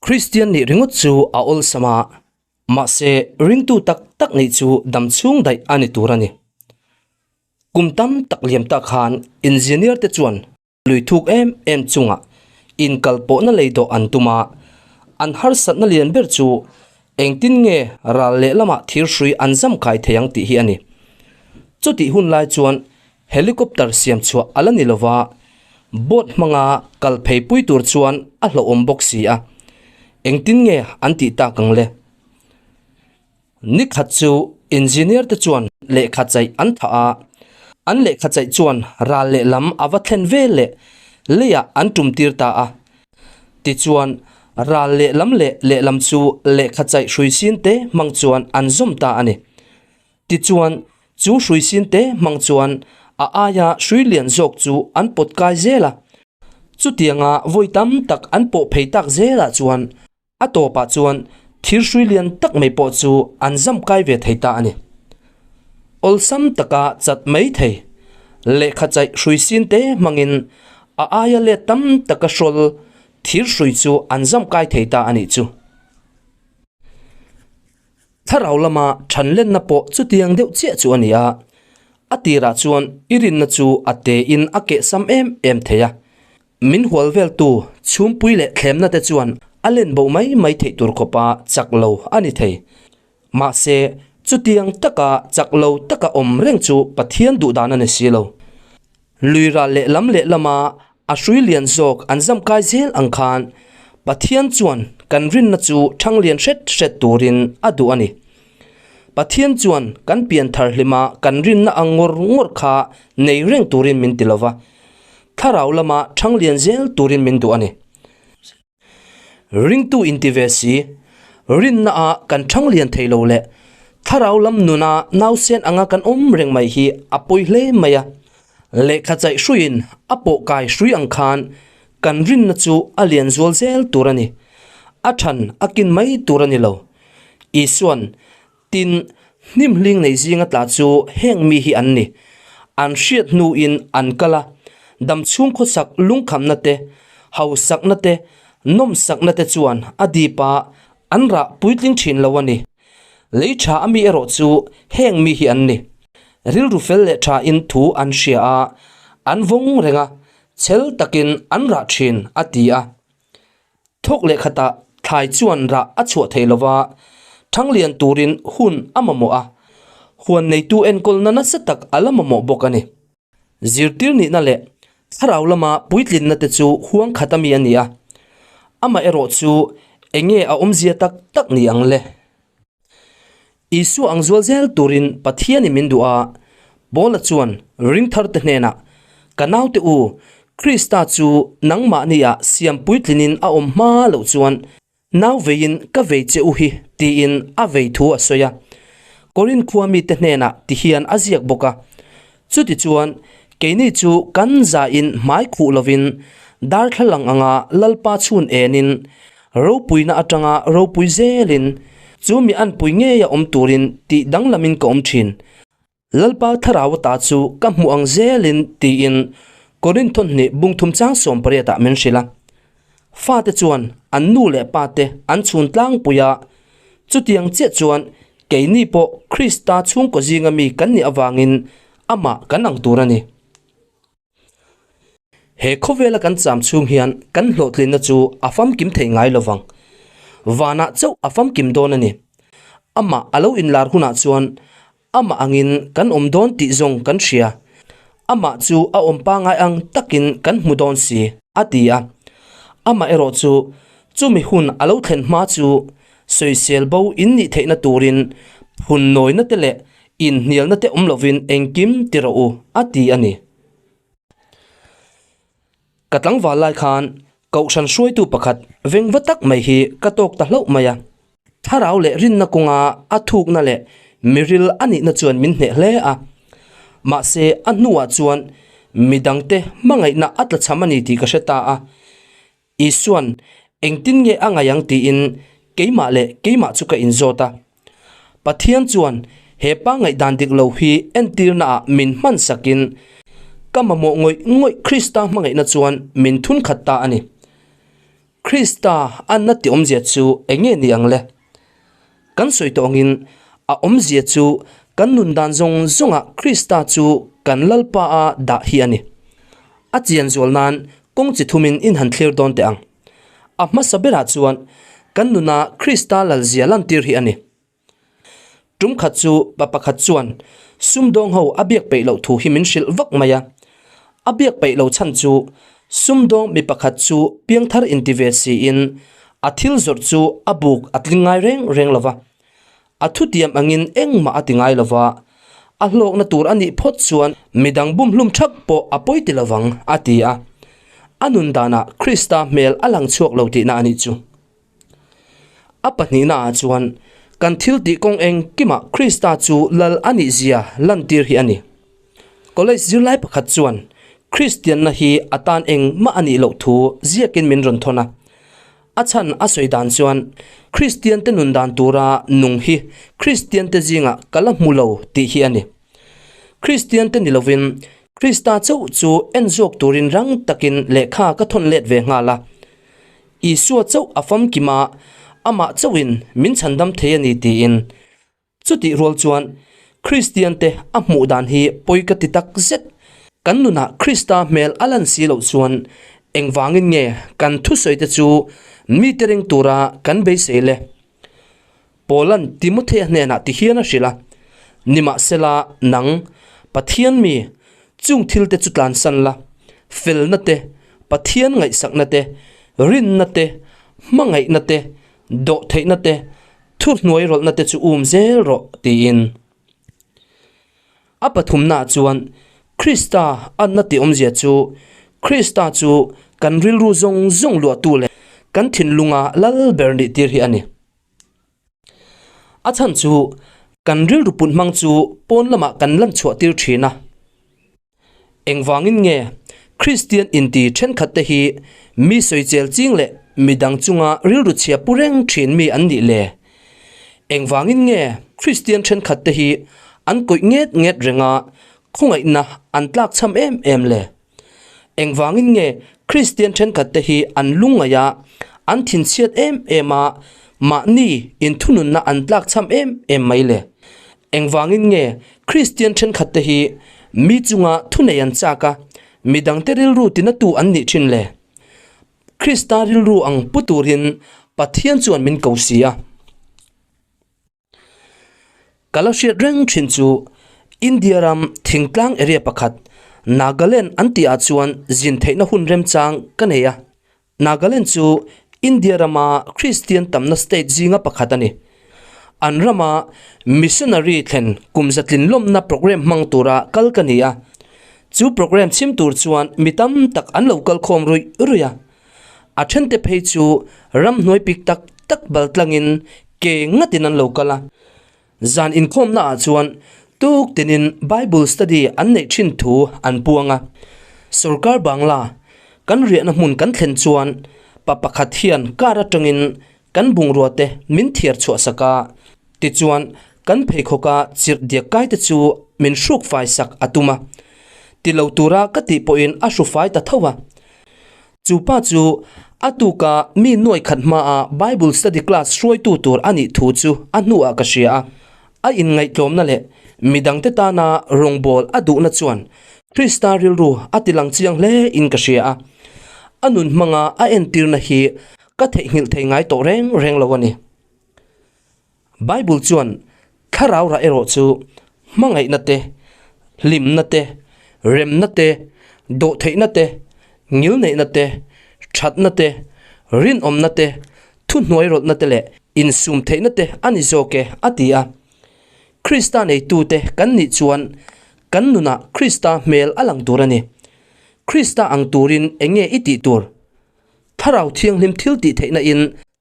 Kristian nih ringawt chu a awlsam a, mahse ringtu tak tak nih chu damchhung daih a ni tur a ni. Kum tam tak liam tak khan engineer te chuan lui thuk em em chungah inkalpawhna lei dawh an tum a, an harsatna lian ber chu engtin nge ral lehlamah thirhrui an zam kai thei ang tih hi a ni. Chutih hun lai chuan Helicopter siam chhuah a la ni lova, boat hmanga kal phei pui tur chuan a hlauhawm bawk si a, engtin nge an tih tak ang le? Nikhat chu engineer te chuan lehkha chaih an thah a, an lehkha chaih chuan ral lehlam a va thlen vel leh leiah an tum tir ta a. Tichuan, ral lehlam leh lehlam chu lehkha chaih hrui sin te hmang chuan an zawm ta a ni. Tichuan, chu hrui sin te hmang chuan a aia hrui lian zawk chu an pawt kai zel a. Chutianga vawi tam tak an pawh phei tak zelah chuan a tawpah chuan thir hrui lian tak mai pawh chu an zam kai ve thei ta a ni. Awlsam taka chat mai thei lehkha chaih hrui sin te hmangin a aia let tam taka hrawl thir hrui chu an zam kai thei ta a nih chu. Thlarau lama thanlenna pawh chutiang deuh chiah chu a ni a, a tirah chuan i rinna chu a tein a kehsam em em thei a. Min hual veltu chhumpui leh thlemna te chuan a len bo mai mai theih tur khawpa chak lo a ni thei. Mahse, chutiang taka chak lo taka awm reng chu Pathian duhdan a ni si lo. Lui ral lehlam lehlama a hrui lian zawk an zam kai zel ang khan Pathian chuan kan rinna chu thang lian hret hret turin a duh a ni. Pathian chuan kan pian thar hlima kan rinna ang ngawr ngawr kha nei reng turin min ti lova, thlarau lama thang lian zel turin min duh a ni. Ringtu inti ve si, rinna ah kan thang lian thei lo leh thlarau lam nuna nausen anga kan awm reng mai hi a pawi hle mai a. Lehkha chaih hruiin a pawh kai hrui ang khan kan rinna chu a lian zual zel tur a ni. A than a kin mai tur a ni lo. Isuan, Tin, hnim hling nei zinga tla chu heng mi hi an ni. An hriat hnuin an kal a, dam chhung khawsak lungkhamna te, hausakna te, nawmsakna te chuan a dip a, an rah puitling thin lo a ni. Lei tha a mi erawh chu heng mi hi an ni. Rilru fel leh thain thu an hria a, an vawng reng a, chhel takin an rah thin, a ti a. Thawk leh khatah thlai chuan rah a chhuah thei lova, thanglian turin hun a mamawh a, huan neitu enkawlna nasa tak a la mamawh bawk a ni. Zirtir nihna leh thlarau lama puitlinna te chu huang khat ami a ni a, amaherawh chu enge a awmzia tak tak ni ang le? Isua ang zual zel turin Pathianin min duh a, Paula chuan ringtharte hnenah, Ka naute u, Krista chu nangmahniah siam puitlinin a awm hma loh chuan nau veiin ka vei che u hi tiin a vei thu a sawi a. Korinth khua mite hnenah ti hian a ziak bawk a, Chutichuan, keini chu kan zain hmai khuh lovin darthlalang anga Lalpa chhun enin Ropuina atanga ropui zelin chu mi anpui ngeia awm turin tih danglamin ka awm thin. Lalpa Thlarau ata chu ka hmuh ang zelin tiin Korinth thawhnih bungthum chang 18 ah min hrilh a. Fate chuan an nu leh pate an chhun tlangpui a, chutiang chiah chuan keini pawh Krista chhungkaw zinga mi kan nih avangin amah kan ang tur a ni. He khawvela kan cham chhung hian kan hlawhtlinna chu a famkim thei ngai lo vang. Vanah chauh a famkim dawn a ni. Amah a lo inlar hunah chuan amah angin kan awm dawn tih zawng kan hria. Amah chu a awm pangai ang takin kan hmu dawn si, a ti a. Amah erawh chu chumi hun a lo thlen hma chu sawisel bo in nih theihna turin phun nawina te leh inhnialna te awm lovin engkim ti rawh u, a ti a ni. Ka tlangval lai khan Kohhran hruaitu pakhat vengva tak mai hi ka tawk ta hlauh mai a. Thlarau leh rinna kawnga a thukna leh miril a nihna chuan min hneh hle a. Mahse a hnuah chuan midangte hmangaihna a tlachham a ni tih ka hre ta a. Isua'n engtin nge a ngaih ang tiin keimah leh keimah chu ka inzawt a. Pathian chuan he pa ngaihdan dik lo hi entirnaah min hman sakin ka mamawh ngawih ngawih Krista hmangaihna chuan min thun khat ta a ni. Krista anna tih awmzia chu eng nge ni ang le? Kan sawi tawh angin a awmzia chu kan nun dan zawng zawngah Krista chu kan Lalpa a dah hi a ni. A chian zual nan kawng chi thumin in han thlir dawn teh ang. A hmasa berah chuan kan nuna Krista lalzia lantir hi a ni. Tum khat chu pa pakhat chuan sumdawng ho a biak peih loh thu hi min hrilh vak mai a. A biak peih lo chhan chu sumdawng mi pakhat chu piangthar inti ve siin a thil zawrh chu a buk a tling ngai reng reng lo va. A thutiam angin engmah a ti ngai lo va, a hlawkna tur a nih phawt chuan midang bumhlum thak pawh a pawi ti lovang a ti a. A nun danah Krista hmel a lang chhuak lo tihna a nih chu. A pahnihna ah chuan kan thil tih kawng engkimah Krista chu lal a nih zia lantir hi a ni. College zirlai pakhat chuan Kristianna hi a tan engmah a nih loh thu ziakin min rawn thawn a. A chhan a sawi dan chuan Kristiante nun dan tura nung hi Kristiante zingah ka la hmu lo tih hi a ni. Kristiante ni lovin Krista chauh chu en zawk turin rang takin lehkha ka thawn let ve nghal a. Isua chauh a famkim a, amah chauhin min chhandam thei a ni tiin. Chutih rual chuan Kristiante a hmuh dan hi pawi ka ti tak zet. Kan nunah Krista hmel a lan si loh chuan engvangin nge kan thusawite chu mite ring tura kan beisei le? Paula'n Timothea hnenah ti hian a hrilh a, Nimahsela, nang, Pathian mi, chung thilte chu tlansan la, felna te, Pathian ngaihsakna te, rinna te, hmangaihna te, dawhtheihna te, thuhnuai rawlhna te chu um zel rawh, tiin. A pathumnaah chuan Krista anna tih awmzia chu Krista chu kan rilru zawng zawng luahtu leh kan thinlunga lal ber nih tir hi a ni. A chhan chu kan rilru put hmang chu pawn lamah kan lan chhuah tir thin a. Engvangin nge Kristian inti thenkhatte hi mi sawichel ching leh midang chunga rilru chhia pu reng thin mi an nih le? Engvangin nge Kristian thenkhatte hi an kawih nget nget renga khawngaihna an tlakchham em em le? Engvangin nge Kristian thenkhatte hi an lungngaih a, an thinchhiat em em a, mahni inthununna an tlakchham em em mai le? Engvangin nge Kristian thenkhatte hi mi chunga thunei an chak a, midangte rilru tinatu an nih thin le? Krista rilru ang pu turin Pathian chuan min ko si a. Ka la hriat reng thin chu India ram thingtlang area pakhat Nagaland an tih ah chuan zin theihna hun remchang ka nei a. Nagaland chu India rama Kristian tamna state zinga pakhat a ni. An rama missionary thlen kum zatlin lawmna programme hmang tura kal ka ni a. Chu programme chhim tur chuan mi tam tak an lo kal khawm ruih ruih a. A thente phei chu ramhnuai pik tak tak bal tlangin ke ngatin an lo kal a. Zan inkhawmna ah chuan tuk tinin Bible study an neih thin thu an puang a. Sorkar Bangla kan riahna hmun kan thlen chuan pa pakhat hian car atangin kan bungrua te min thiar chhuah sak a, tichuan kan pheikhawk a chirh diak kai te chu min hruk fai sak a tum a. Ti lo tura ka tih pawhin a hru fai ta tho a. Chu pa chu a tuka mi nuai khat hmaa Bible study class hruaitu tur a nih thu chu a hnuah ka hria a. A inngaihtlawmna leh midangte tana rawngbâwl a duhna chuan Krista rilru a tilang chiang hle in ka hria a. A nun hmanga a entirna hi ka theihnghilh thei ngai tawh reng reng lo a ni. Bible chuan thlarau rah erawh chu hmangaihna te, hlimna te, remna te, dawhtheihna te, ngilneihna te, thatna te, rinawmna te, thuhnuairawlhna te leh insumtheihna te a ni zawk e a ti a. Krista neitute kan nih chuan kan nunah Krista hmel a lang tur a ni. Krista ang turin eng nge i tih tur? Thlarau Thianghlim thil tih theihna in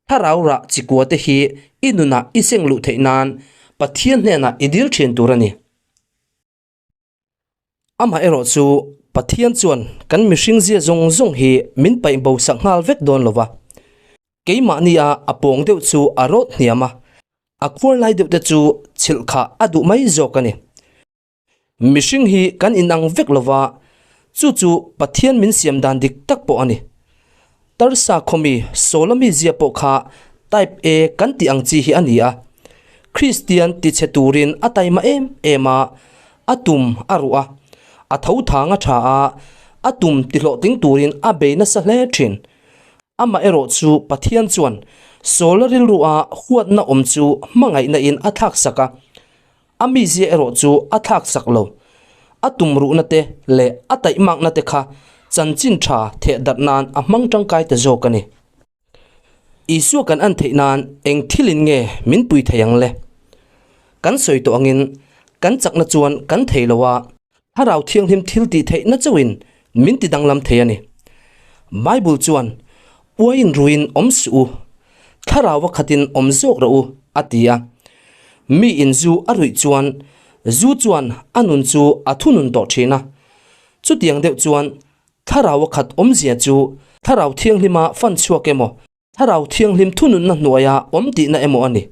Thlarau rah chikua te hi i nunah i seng luh theih nan Pathian hnenah i dil thin tur a ni. Amaherawh chu Pathian chuan kan mihring zia zawng zawng hi min paih bo sak nghal vek dawn lo va. Keimahni a a pawng deuh chu a rawt hniam a, a khuar lai deuh te chu chhilh khah a duh mai zawk a ni. Mihring hi kan inang vek lo va, chu chu Pathian min siam dan dik tak pawh a ni. Tarsa khawmi Saula mizia pawh kha Type A kan tih ang chi hi a ni a. Kristian tichhe turin a taima em em a, a tum a ruh a, a tho thang a tha a, a tum tihlawhtling turin a bei nasa hle thin. Amaherawh chu Pathian chuan Saula rilrua huatna awm chu hmangaihna in a thlak sak a, A mizia erawh chu a thlak sak lo. A tumruhna te leh a taihmakna te kha chanchin tha theh darh nan a hmang tangkai ta zawk a ni. Isua kan an theih nan eng thilin nge min pui thei ang le? Kan sawi tawh angin kan chakna chuan kan thei lo a, Thlarau Thianghlim thil tih theihna chauhin min ti danglam thei a ni. Bible chuan, Uaiin ruiin awm suh u, Thlarau a khatin awm zawk rawh u, a ti a. Mi in zu a ruih chuan, zu chuan a nun chu a thunun tawh thin a. Chutiang deuh chuan, Thlarau a khat awmzia chu Thlarau Thianghlima fan chhuak emaw, Thlarau Thianghlim thununna hnuaia awm tihna emaw a ni.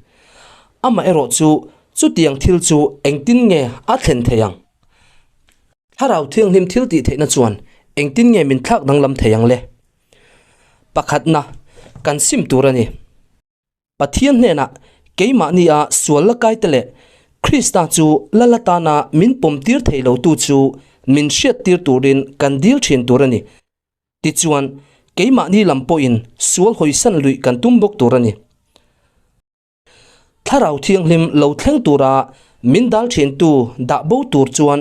Amaherawh chu chutiang thil chu engtin nge a thlen thei ang? Thlarau Thianghlim thil tih theihna chuan engtin nge min thlak danglam thei ang le? Pakhatna, kan sim tur a ni. Pathian hnenah keimahnia sual la kaite leh Krista chu lal atana min pawmtir thei lotu chu min hriattir turin kan dil thin tur a ni. Tichuan, keimahni lam pawhin sual hawisan luih kan tum bawk tur a ni. Thlarau Thianghlim lo thleng tura min dal thintu dah bo tur chuan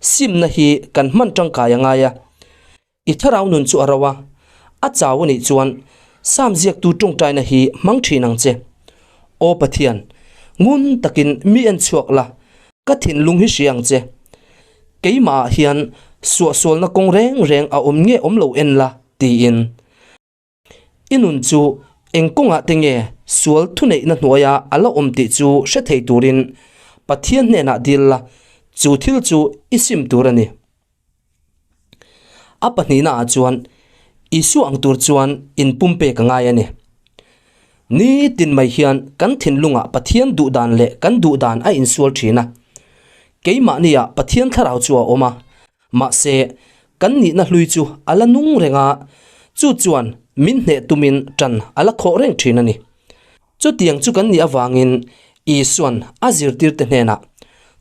simna hi kan hman tangkai a ngai a. I thlarau nun chu a ro a, a chau a nih chuan Sam ziaktu tawngtaina hi hmang thin ang che. Aw Pathian, ngun takin mi en chhuak la, ka thinlung hi hria ang che. Keimahah hian suahsualna kawng reng reng a awm nge awm lo en la, tiin. I nun chu eng kawngah te nge sual thuneihna hnuaia a la awm tih chu hre thei turin Pathian hnenah dil la, chu thil chu i sim tur a ni. A pahnihnaah chuan Isua ang tur chuan inpumpek a ngai a ni. Ni tin mai hian kan thinlungah Pathian duhdan leh kan duhdan a insual thin a. Keimahniah Pathian thlarau chu a awm a, mahse kan nihna hlui chu a la nung reng a, chu chuan min hneh tumin tan a la khawh reng thin a ni. Chutiang chu kan nih avangin Isua'n a zirtirte hnenah,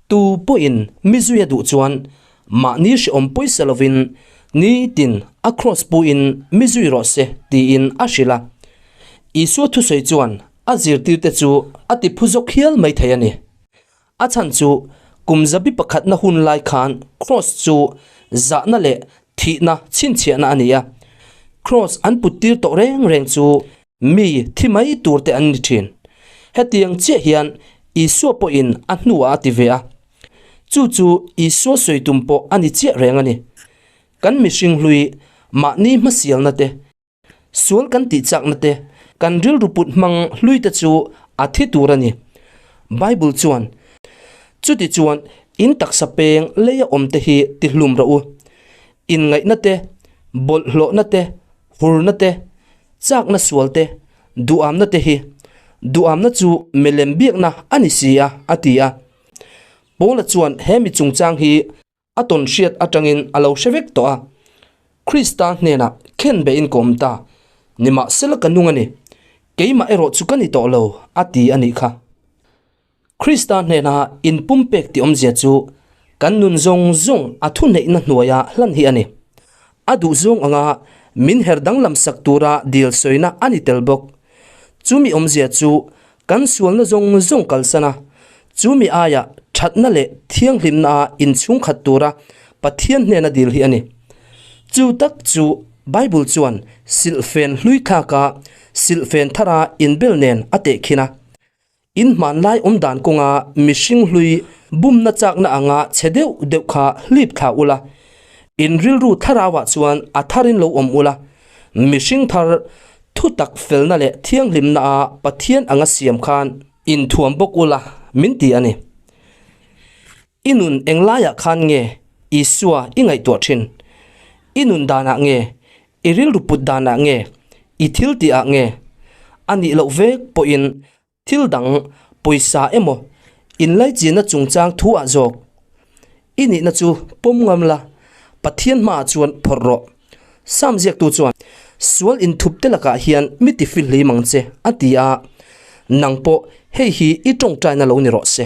Tu pawhin mi zui a duh chuan mahni hrehawm pawisa lovin nitin a kraws puin mi zui rawh se tiin a hrilh a. Isua thusawi chuan a zirtirte chu a ti phu zawk hial mai thei a ni. A chhan chu kum zabi pakhatna hun lai khan kraws chu zahna leh thihna chhinchhiahna a ni a. Kraws an put tir tawh reng reng chu Mi thi mai tur te an ni thin. Hetiang chiah hian Isua pawhin a hnuah a ti ve a. Chu chu Isua sawi tum pawh a ni chiah reng a ni. Kan mihring hlui mahni hmasialna te, sual kan tih chakna te, kan rilru put hmang hlui te chu a thi tur a ni. Bible chuan, Chuti chuan in taksa peng leia awm te hi ti hlum rawh u. Inngaihna te, bawlhhlawhna te, hurna te, Chakna sual te, duhamna te hi duhamna chu milem biakna a ni si a, a ti a. Paula chuan he mi chungchang hi a tawn hriat atangin a lo hre vek tawh a. Krista hnenah khen behin ka awm ta, nimahsela ka nung a ni, keimah erawh chu ka ni tawh lo, a ti a nih kha. Krista hnena inpumpek tih awmzia chu kan nun zawng zawng a thuneihna hnuaia hlan hi a ni. A duhzawng anga min her danglam sak tura dil sawina a ni tel bawk. Chumi awmzia chu kan sualna zawng zawng kalsan a, chumi aia thatna leh thianghlimnaa inchhungkhat tura Pathian hnena dil hi a ni. Chu tak chu Bible chuan silhfen hlui thlaka silhfen thara inbel nen a tehkhin a. In hmanlai awm dan kawnga mihring hlui bumna chakna anga chhe deuh deuh kha hlip thla ula, in rilru thlarauah chuan a tharin lo awm ula, mihring thar thutak felna leh thianghlimnaa Pathian anga siam khan inthuam bawk ula min ti a ni. I nun englaiah khan nge Isua i ngaihtuah thin? I nun danah nge? I rilru put danah nge? I thil tihah nge? A nih loh vek pawhin thil dang pawisa emaw inlaichinna chungchang thu ah zawk i nihna chu pawm ngam la, Pathian hmaah chuan phawrh rawh. Sam ziaktu chuan, Sual inthupte lakah hian mi tifilhlim ang che, a ti a. Nang pawh hei hi i tawngtaina lo ni rawh se.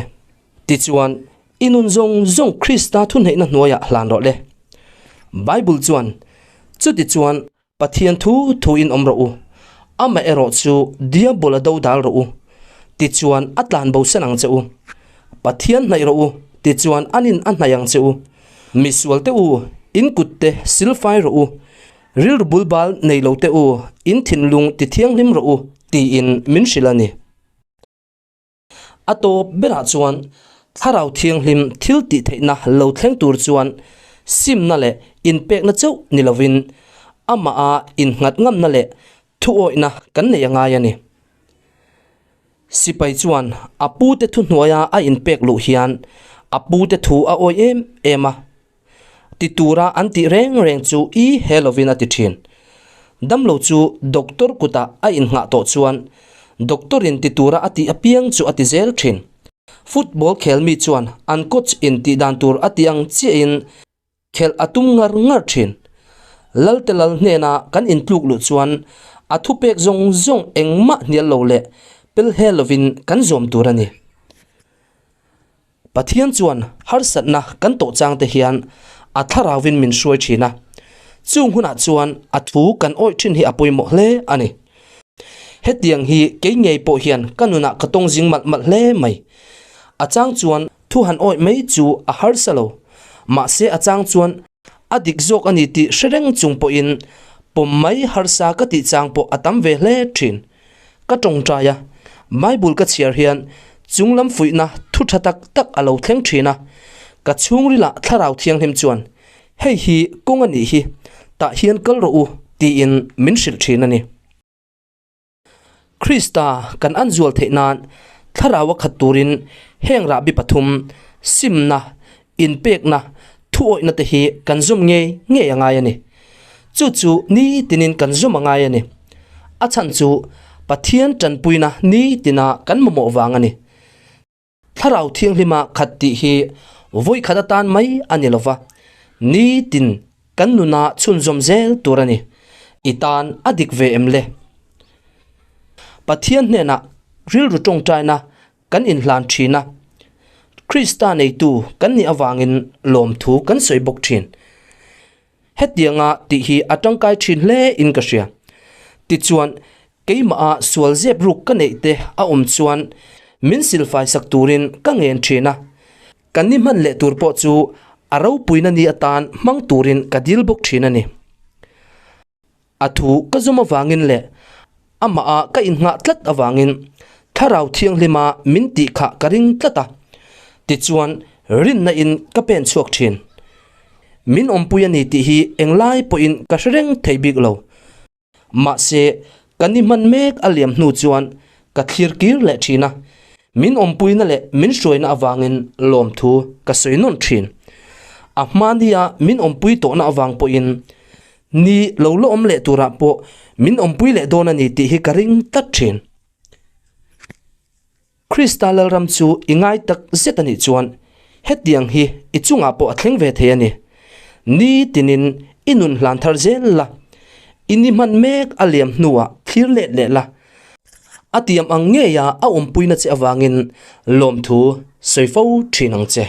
Tichuan, i nun zawng zawng Krista thuhneihna hnuaiah hlan rawh le. Bible chuan, Chutichuan, Pathian thu thuin awm rawh u, amaherawh chu Diabola do dal rawh u, tichuan a tlan bosan ang che u. Pathian hnaih rawh u, tichuan anin a hnaih ang che u. Misual te u, in kut te sil fai rawh u, rilru bulbal nei lo te u, in thinlung ti thianghlim rawh u, tiin min hrilh a ni. A tawp berah chuan Thlarau Thianghlim thil tih theihna lo thleng tur chuan simna leh inpekna chauh ni lovin amaha innghat ngamna leh thuawihna kan nei a ngai a ni. Sipai chuan a pute thuhnuaia a inpek luh hian a pute thu a awih em em a. Ti tura an tih reng reng chu i he lovin a ti thin. Damlo chu doctor kutah a innghah tawh chuan doctor in ti tura a tih apiang chu a ti zel thin. Football khel mi chuan an coach in tih dan tur a tih ang chiahin khelh a tum ngar ngar thin. Lalte lal hnena kan intluk luh chuan a thupek zawng zawng engmah hnial lo leh pel he lovin kan zawm tur a ni. Pathian chuan harsatna kan tawh chang te hian a thlarauin min hruai thin a, chung hunah chuan a thu kan awih thin hi a pawimawh hle a ni. Hetiang hi kei ngei pawh hian ka nunah ka tawng zing malh malh hle mai. A chang chuan thu han awih mai chu a harsa lo, mahse a chang chuan a dik zawk a ni tih hre reng chung pawhin pawm mai harsa ka tih chang pawh a tam ve hle thin. Ka tawngtai a, Bible ka chhiar hian chunglam fuihna thu tha tak tak a lo thleng thin a, ka chhungrilah Thlarau Thianghlim chuan, Hei hi kawng a nih hi, tah hian kal rawh u, tiin min hrilh thin a ni. Krista kan an zual theih nan Thlarau a khat turin heng rahbi pathum, simna, inpekna, thuawihna te hi kan zawm ngei ngei a ngai a ni. Chu chu nitinin kan zawm a ngai a ni. A chhan chu Pathian tanpuina nitina kan mamawh vang a ni. Thlarau Thianghlima khat tih hi vawikhat atan mai a ni lova, nitin kan nuna chhunzawm zel tur a ni. I tan a dik ve em le? Pathian hnenah rilru tawngtaina Kan inhlan thin a, Krista neitu kan nih avangin lawmthu kan sawi bawk thin. Hetianga tih hi a tangkai thin hle in ka hria. Tichuan, keimaha sual zep ruk ka neih te a awm chuan min silfai sak turin ka ngen thin a. Kan ni hman leh tur pawh chu a ropuina ni atan hmang turin ka dil bawk thin a ni. A thu ka zawm avangin leh amah ka innghah tlat avangin Thlarau Thianghlima min tih kha ka ring tlat a, tichuan rinna in ka pen chhuak thin. Min awmpui a ni tih hi englai pawhin ka hre reng thei bik lo. Mahse, ka ni hman mek a liam hnu chuan ka thlir kir leh thin a, min awmpuina leh min hruaina avangin lawmthu ka sawi nawn thin. A hmania min awmpui tawhna avang pawhin Ni lo la awm leh turah pawh min awmpui leh dawn a ni tih hi ka ring tlat thin. Krista Lalram chu i ngai tak zet a nih chuan hetiang hi i chungah pawh a thleng ve thei a ni. Ni tinin i nun hlan thar zel la, i ni hman mek a liam hnuah thlir let leh la, a tiam ang ngeia a awmpuina che avangin lawmthu sawi fo thin ang che.